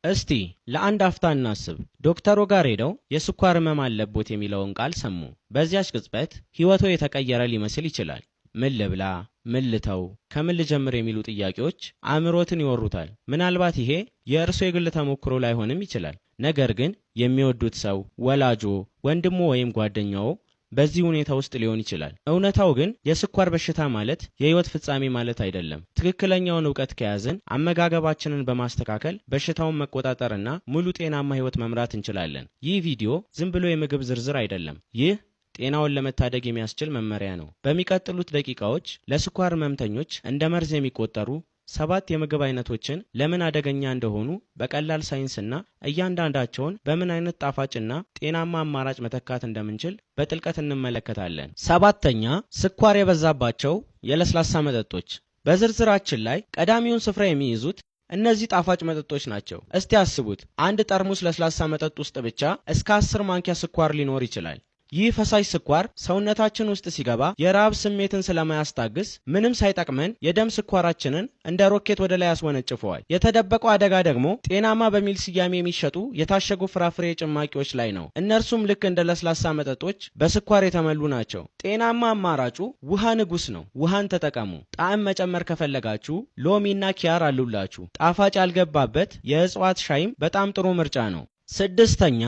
እስቲ ለአንድ አፍታ እናስብ። ዶክተሩ ጋር ሄደው የስኳር ህመም አለቦት የሚለውን ቃል ሰሙ። በዚያች ቅጽበት ህይወቶ የተቀየረ ሊመስል ይችላል። ምን ልብላ፣ ምን ልተው፣ ከምን ልጀምር የሚሉ ጥያቄዎች አእምሮትን ይወሩታል። ምናልባት ይሄ የእርሶ የግል ተሞክሮ ላይሆንም ይችላል። ነገር ግን የሚወዱት ሰው፣ ወላጆ፣ ወንድሞ ወይም ጓደኛዎ በዚህ ሁኔታ ውስጥ ሊሆን ይችላል። እውነታው ግን የስኳር በሽታ ማለት የህይወት ፍጻሜ ማለት አይደለም። ትክክለኛውን እውቀት ከያዝን አመጋገባችንን በማስተካከል በሽታውን መቆጣጠርና ሙሉ ጤናማ ህይወት መምራት እንችላለን። ይህ ቪዲዮ ዝም ብሎ የምግብ ዝርዝር አይደለም። ይህ ጤናውን ለመታደግ የሚያስችል መመሪያ ነው። በሚቀጥሉት ደቂቃዎች ለስኳር ህመምተኞች እንደ መርዝ የሚቆጠሩ 7 የምግብ አይነቶችን ለምን አደገኛ እንደሆኑ በቀላል ሳይንስና እያንዳንዳቸውን በምን አይነት ጣፋጭና ጤናማ አማራጭ መተካት እንደምንችል በጥልቀት እንመለከታለን። 7ኛ፣ ስኳር የበዛባቸው የለስላሳ መጠጦች። በዝርዝራችን ላይ ቀዳሚውን ስፍራ የሚይዙት እነዚህ ጣፋጭ መጠጦች ናቸው። እስቲ አስቡት፣ አንድ ጠርሙስ ለስላሳ መጠጥ ውስጥ ብቻ እስከ 10 ማንኪያ ስኳር ሊኖር ይችላል። ይህ ፈሳሽ ስኳር ሰውነታችን ውስጥ ሲገባ የረሃብ ስሜትን ስለማያስታግስ ምንም ሳይጠቅመን የደም ስኳራችንን እንደ ሮኬት ወደ ላይ ያስወነጭፈዋል። የተደበቀው አደጋ ደግሞ ጤናማ በሚል ስያሜ የሚሸጡ የታሸጉ ፍራፍሬ ጭማቂዎች ላይ ነው። እነርሱም ልክ እንደ ለስላሳ መጠጦች በስኳር የተሞሉ ናቸው። ጤናማ አማራጩ ውሃ ንጉስ ነው። ውሃን ተጠቀሙ። ጣዕም መጨመር ከፈለጋችሁ ሎሚና ኪያር አሉላችሁ። ጣፋጭ ያልገባበት የእጽዋት ሻይም በጣም ጥሩ ምርጫ ነው። 6ኛ፣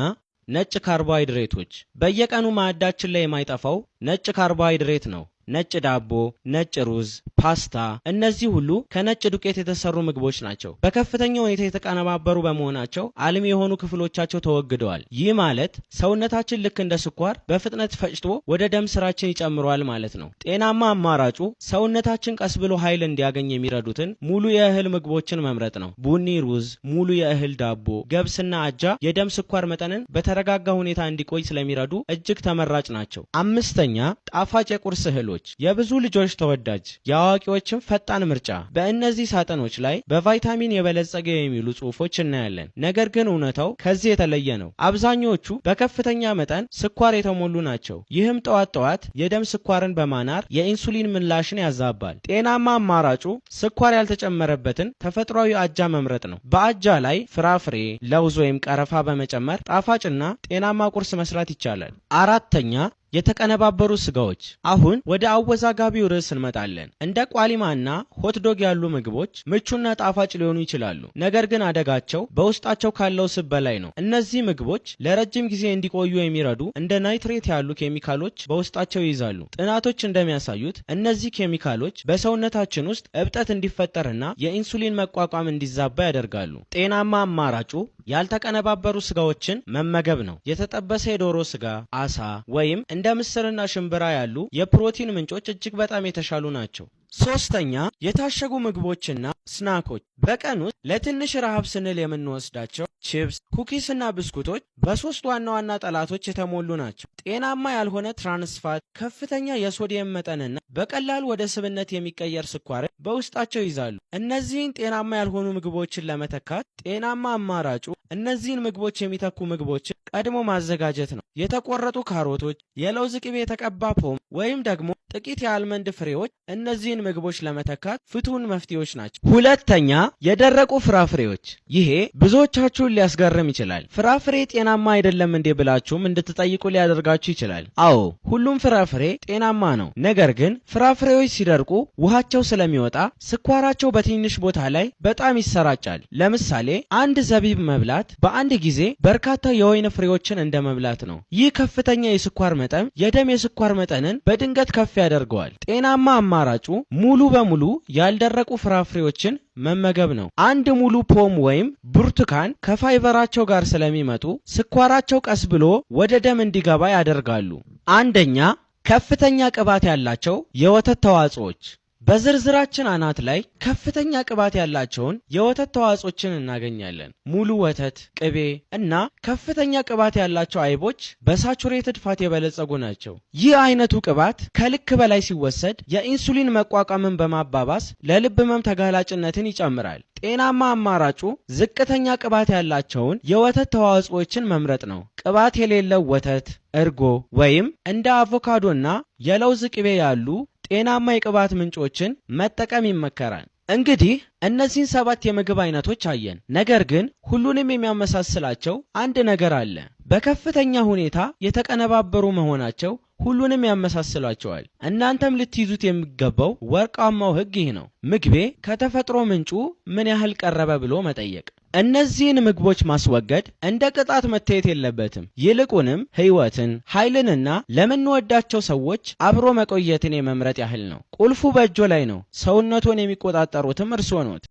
ነጭ ካርቦሃይድሬቶች። በየቀኑ ማዕዳችን ላይ የማይጠፋው ነጭ ካርቦሃይድሬት ነው። ነጭ ዳቦ፣ ነጭ ሩዝ፣ ፓስታ፣ እነዚህ ሁሉ ከነጭ ዱቄት የተሰሩ ምግቦች ናቸው። በከፍተኛ ሁኔታ የተቀነባበሩ በመሆናቸው አልሚ የሆኑ ክፍሎቻቸው ተወግደዋል። ይህ ማለት ሰውነታችን ልክ እንደ ስኳር በፍጥነት ፈጭቶ ወደ ደም ስራችን ይጨምረዋል ማለት ነው። ጤናማ አማራጩ ሰውነታችን ቀስ ብሎ ኃይል እንዲያገኝ የሚረዱትን ሙሉ የእህል ምግቦችን መምረጥ ነው። ቡኒ ሩዝ፣ ሙሉ የእህል ዳቦ፣ ገብስና አጃ የደም ስኳር መጠንን በተረጋጋ ሁኔታ እንዲቆይ ስለሚረዱ እጅግ ተመራጭ ናቸው። 5ኛ፣ ጣፋጭ የቁርስ እህሎች። የብዙ ልጆች ተወዳጅ፣ የአዋቂዎችም ፈጣን ምርጫ። በእነዚህ ሳጥኖች ላይ በቫይታሚን የበለጸገ የሚሉ ጽሑፎች እናያለን። ነገር ግን እውነታው ከዚህ የተለየ ነው። አብዛኞቹ በከፍተኛ መጠን ስኳር የተሞሉ ናቸው። ይህም ጠዋት ጠዋት የደም ስኳርን በማናር የኢንሱሊን ምላሽን ያዛባል። ጤናማ አማራጩ ስኳር ያልተጨመረበትን ተፈጥሯዊ አጃ መምረጥ ነው። በአጃ ላይ ፍራፍሬ፣ ለውዝ ወይም ቀረፋ በመጨመር ጣፋጭና ጤናማ ቁርስ መስራት ይቻላል። 4ኛ፣ የተቀነባበሩ ስጋዎች። አሁን ወደ አወዛጋቢው ርዕስ እንመጣለን። እንደ ቋሊማና hot dog ያሉ ምግቦች ምቹና ጣፋጭ ሊሆኑ ይችላሉ። ነገር ግን አደጋቸው በውስጣቸው ካለው ስብ በላይ ነው። እነዚህ ምግቦች ለረጅም ጊዜ እንዲቆዩ የሚረዱ እንደ nitrate ያሉ ኬሚካሎች በውስጣቸው ይይዛሉ። ጥናቶች እንደሚያሳዩት እነዚህ ኬሚካሎች በሰውነታችን ውስጥ እብጠት እንዲፈጠርና የኢንሱሊን መቋቋም እንዲዛባ ያደርጋሉ። ጤናማ አማራጩ ያልተቀነባበሩ ስጋዎችን መመገብ ነው። የተጠበሰ የዶሮ ስጋ፣ አሳ ወይም እንደ ምስርና ሽምብራ ያሉ የፕሮቲን ምንጮች እጅግ በጣም የተሻሉ ናቸው። 3ኛ፣ የታሸጉ ምግቦችና snack ኦች። በቀን ውስጥ ለትንሽ ረሃብ ስንል የምንወስዳቸው ቺፕስ፣ cookies ና ብስኩቶች በሶስት ዋና ዋና ጠላቶች የተሞሉ ናቸው። ጤናማ ያልሆነ trans fat፣ ከፍተኛ የሶዲየም መጠንና በቀላሉ ወደ ስብነት የሚቀየር ስኳርን በውስጣቸው ይዛሉ። እነዚህን ጤናማ ያልሆኑ ምግቦችን ለመተካት ጤናማ አማራጩ እነዚህን ምግቦች የሚተኩ ምግቦችን ቀድሞ ማዘጋጀት ነው። የተቆረጡ ካሮቶች፣ የለውዝ ቅቤ የተቀባ ፖም ወይም ደግሞ ጥቂት የ almond ፍሬዎች እነዚህን ምግቦች ለመተካት ፍቱን መፍትሄዎች ናቸው። 2ኛ፣ የደረቁ ፍራፍሬዎች። ይሄ ብዙዎቻችሁን ሊያስገርም ይችላል። ፍራፍሬ ጤናማ አይደለም እንዴ ብላችሁም እንድትጠይቁ ሊያደርጋችሁ ይችላል። አዎ፣ ሁሉም ፍራፍሬ ጤናማ ነው። ነገር ግን ፍራፍሬዎች ሲደርቁ ውሃቸው ስለሚወጣ ስኳራቸው በትንሽ ቦታ ላይ በጣም ይሰራጫል። ለምሳሌ አንድ ዘቢብ መብላት በአንድ ጊዜ በርካታ የወይን ፍሬዎችን እንደ መብላት ነው። ይህ ከፍተኛ የስኳር መጠን የደም የስኳር መጠንን በድንገት ከፍ ያደርገዋል። ጤናማ አማራጩ ሙሉ በሙሉ ያልደረቁ ፍራፍሬዎችን መመገብ ነው። አንድ ሙሉ ፖም ወይም ብርቱካን ከፋይበራቸው ጋር ስለሚመጡ ስኳራቸው ቀስ ብሎ ወደ ደም እንዲገባ ያደርጋሉ። 1ኛ፣ ከፍተኛ ቅባት ያላቸው የወተት ተዋጽኦች። በዝርዝራችን አናት ላይ ከፍተኛ ቅባት ያላቸውን የወተት ተዋጽኦችን እናገኛለን። ሙሉ ወተት፣ ቅቤ እና ከፍተኛ ቅባት ያላቸው አይቦች በ saturated fat የበለጸጉ ናቸው። ይህ አይነቱ ቅባት ከልክ በላይ ሲወሰድ የኢንሱሊን መቋቋምን በማባባስ ለልብ ህመም ተጋላጭነትን ይጨምራል። ጤናማ አማራጩ ዝቅተኛ ቅባት ያላቸውን የወተት ተዋጽኦችን መምረጥ ነው። ቅባት የሌለው ወተት፣ እርጎ ወይም እንደ አቮካዶና የለውዝ ቅቤ ያሉ ጤናማ የቅባት ምንጮችን መጠቀም ይመከራል። እንግዲህ እነዚህን 7 የምግብ አይነቶች አየን። ነገር ግን ሁሉንም የሚያመሳስላቸው አንድ ነገር አለ። በከፍተኛ ሁኔታ የተቀነባበሩ መሆናቸው ሁሉንም ያመሳስላቸዋል። እናንተም ልትይዙት የሚገባው ወርቃማው ሕግ ይህ ነው። ምግቤ ከተፈጥሮ ምንጩ ምን ያህል ቀረበ ብሎ መጠየቅ። እነዚህን ምግቦች ማስወገድ እንደ ቅጣት መታየት የለበትም። ይልቁንም ሕይወትን፣ ኃይልንና ለምንወዳቸው ሰዎች አብሮ መቆየትን የመምረጥ ያህል ነው። ቁልፉ በእጆ ላይ ነው። ሰውነቶን የሚቆጣጠሩትም እርስዎ ኖት።